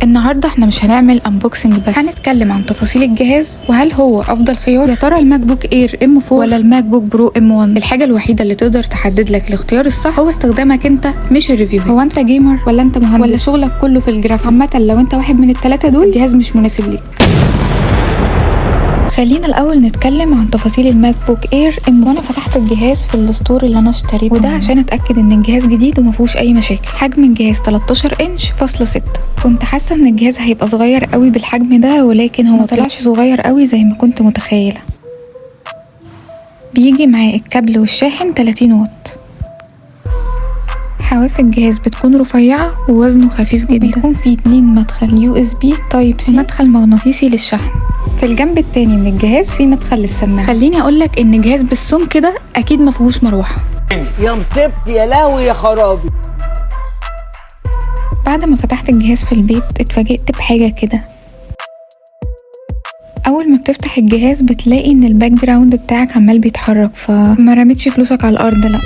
النهارده احنا مش هنعمل unboxing بس، هنتكلم عن تفاصيل الجهاز وهل هو افضل خيار. يا ترى ال MacBook Air M4 ولا ال MacBook Pro M1؟ الحاجة الوحيدة اللي تقدر تحدد لك الاختيار الصح هو استخدامك انت، مش ال review. هو انت gamer ولا انت مهندس ولا شغلك كله في الجرافيك؟ عامة لو انت واحد من الثلاثة دول الجهاز مش مناسب ليك. خلينا الاول نتكلم عن تفاصيل ال MacBook Air M. وانا فتحت الجهاز في ال store اللي انا اشتريته، وده عشان اتاكد ان الجهاز جديد وما فيهوش اي مشاكل. حجم الجهاز 13 انش فاصلة 6. كنت حاسه ان الجهاز هيبقى صغير قوي بالحجم ده، ولكن هو ما طلعش صغير قوي زي ما كنت متخيله. بيجي معاه الكابل والشاحن 30 واط. حواف الجهاز بتكون رفيعة ووزنه خفيف جدا. بيكون فيه 2 مدخل USB Type C، مدخل مغناطيسي للشحن. في الجنب التاني من الجهاز في مدخل للسماعة. خليني اقولك ان جهاز بالسمك ده اكيد ما فيهوش مروحة. يا مصيبتي يا لهوي يا خرابي. بعد ما فتحت الجهاز في البيت اتفاجئت بحاجة كده. اول ما بتفتح الجهاز بتلاقي ان ال background بتاعك عمال بيتحرك، فما رميتش فلوسك على الارض، لا.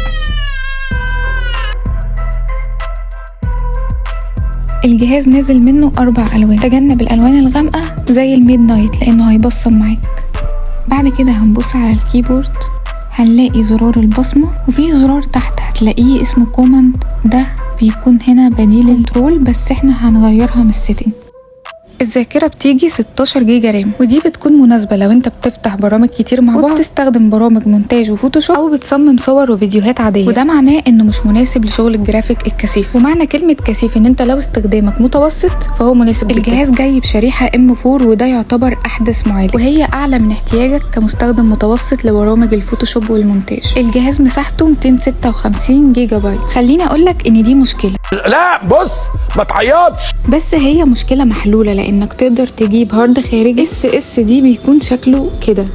الجهاز نازل منه 4 ألوان. تجنب الألوان الغامقة زي ال midnight لأنه هيبصم معاك. بعد كده هنبص على ال keyboard، هنلاقي زرار البصمة، وفي زرار تحت هتلاقيه اسمه command، ده بيكون هنا بديل ال control، بس احنا هنغيرها من ال setting. الذاكرة بتيجي 16 جيجا RAM، ودي بتكون مناسبة لو انت بتفتح برامج كتير مع بعض وبتستخدم برامج مونتاج و Photoshop او بتصمم صور وفيديوهات عادية، وده معناه انه مش مناسب لشغل الجرافيك الكثيف. ومعنى كلمة كثيف ان انت لو استخدامك متوسط فهو مناسب جدا. الجهاز جاي بشريحة M4، وده يعتبر احدث معالج، وهي اعلى من احتياجك كمستخدم متوسط لبرامج ال Photoshop والمونتاج. الجهاز مساحته 256 جيجا بايت. خليني اقولك ان دي مشكلة. لا بص ما تعيطش، بس هي مشكلة محلولة لانك تقدر تجيب hard خارجي SSD بيكون شكله كده.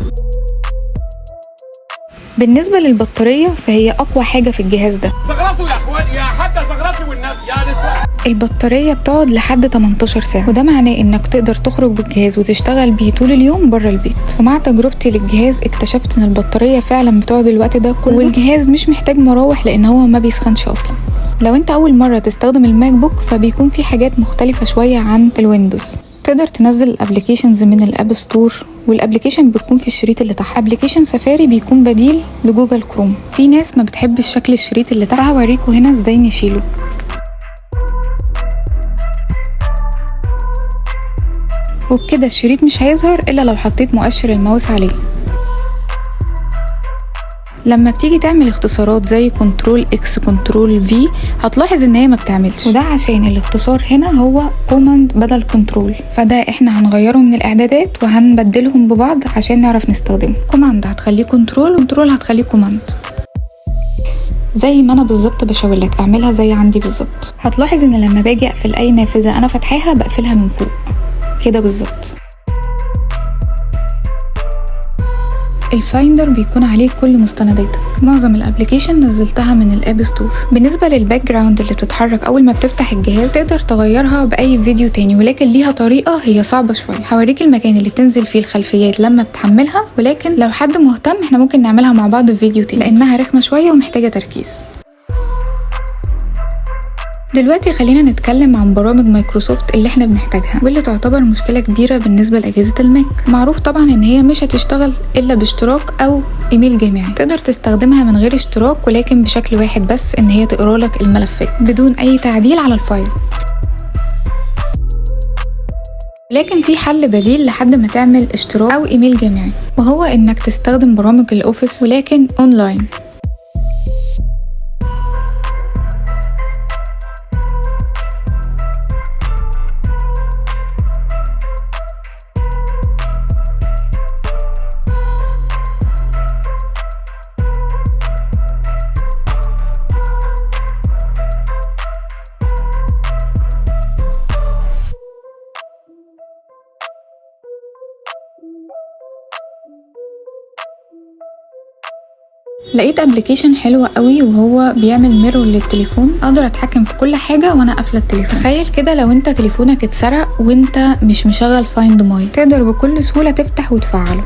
بالنسبة للبطارية فهي اقوى حاجة في الجهاز ده. زغرطوا يا اخوان، يا حتى زغرطي والنبي يا نسوان. البطارية بتقعد لحد 18 ساعة، وده معناه انك تقدر تخرج بالجهاز وتشتغل بيه طول اليوم بره البيت. ومع تجربتي للجهاز اكتشفت ان البطارية فعلا بتقعد الوقت ده كله، والجهاز مش محتاج مراوح لان هو ما بيسخنش اصلا. لو انت اول مرة تستخدم ال MacBook فبيكون في حاجات مختلفة شوية عن ال Windows. تقدر تنزل ال applications من ال App Store، وال application بتكون في الشريط اللي تحت. application Safari بيكون بديل ل Google Chrome. في ناس ما بتحبش شكل الشريط اللي تحت، فهوريكم هنا ازاي نشيله. وبكده الشريط مش هيظهر الا لو حطيت مؤشر الماوس عليه. لما بتيجي تعمل اختصارات زي control X control V هتلاحظ ان هي ما بتعملش، وده عشان الاختصار هنا هو command بدل control، فده احنا هنغيره من الاعدادات وهنبدلهم ببعض عشان نعرف نستخدمه. command هتخليه control، control هتخليه command. زي ما انا بالظبط بشاورلك اعملها زي عندي بالظبط. هتلاحظ ان لما باجي اقفل اي نافذة انا فاتحاها بقفلها من فوق كده بالظبط. ال Finder بيكون عليه كل مستنداتك. معظم ال application نزلتها من ال App Store. بالنسبة لل background اللي بتتحرك اول ما بتفتح الجهاز تقدر تغيرها باي فيديو تاني، ولكن ليها طريقه هي صعبة شوية. هوريك المكان اللي بتنزل فيه الخلفيات لما بتحملها، ولكن لو حد مهتم احنا ممكن نعملها مع بعض في فيديو تاني لانها رخمة شوية ومحتاجة تركيز. دلوقتي خلينا نتكلم عن برامج مايكروسوفت اللي احنا بنحتاجها واللي تعتبر مشكلة كبيرة بالنسبة لأجهزة ال Mac. معروف طبعا ان هي مش هتشتغل الا باشتراك او ايميل جامعي. تقدر تستخدمها من غير اشتراك، ولكن بشكل واحد بس، ان هي تقرا لك الملفات بدون اي تعديل على ال file. لكن في حل بديل لحد ما تعمل اشتراك او ايميل جامعي، وهو انك تستخدم برامج ال Office ولكن اونلاين. لقيت application حلو قوي وهو بيعمل mirror للتليفون، اقدر اتحكم في كل حاجة وانا قافله التليفون. تخيل كده لو انت تليفونك اتسرق وانت مش مشغل Find My، تقدر بكل سهولة تفتح وتفعله.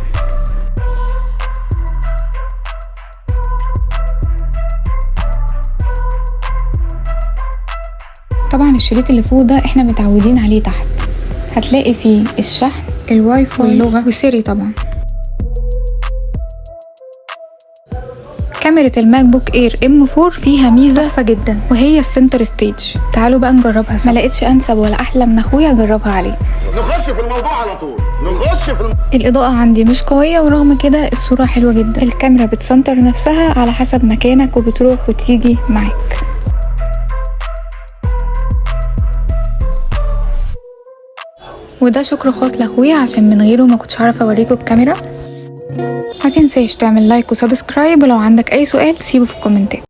طبعا الشريط اللي فوق ده احنا متعودين عليه تحت. هتلاقي فيه الشحن، الواي فاي، واللغة، و Siri طبعا. كاميرا ال MacBook Air M4 فيها ميزة تحفة جدا، وهي ال center stage. تعالوا بقى نجربها سوا. ما لقيتش انسب ولا احلى من اخويا اجربها عليه. نخش في الموضوع على طول، نخش في الإضاءة عندي مش قوية، ورغم كده الصورة حلوة جدا. الكاميرا بتسنتر نفسها على حسب مكانك وبتروح وتيجي معاك. وده شكر خاص لاخويا عشان من غيره ما كنتش عارفة اوريكم الكاميرا. ما تنساش تعمل like و subscribe، ولو عندك اي سؤال سيبه في الكومنتات.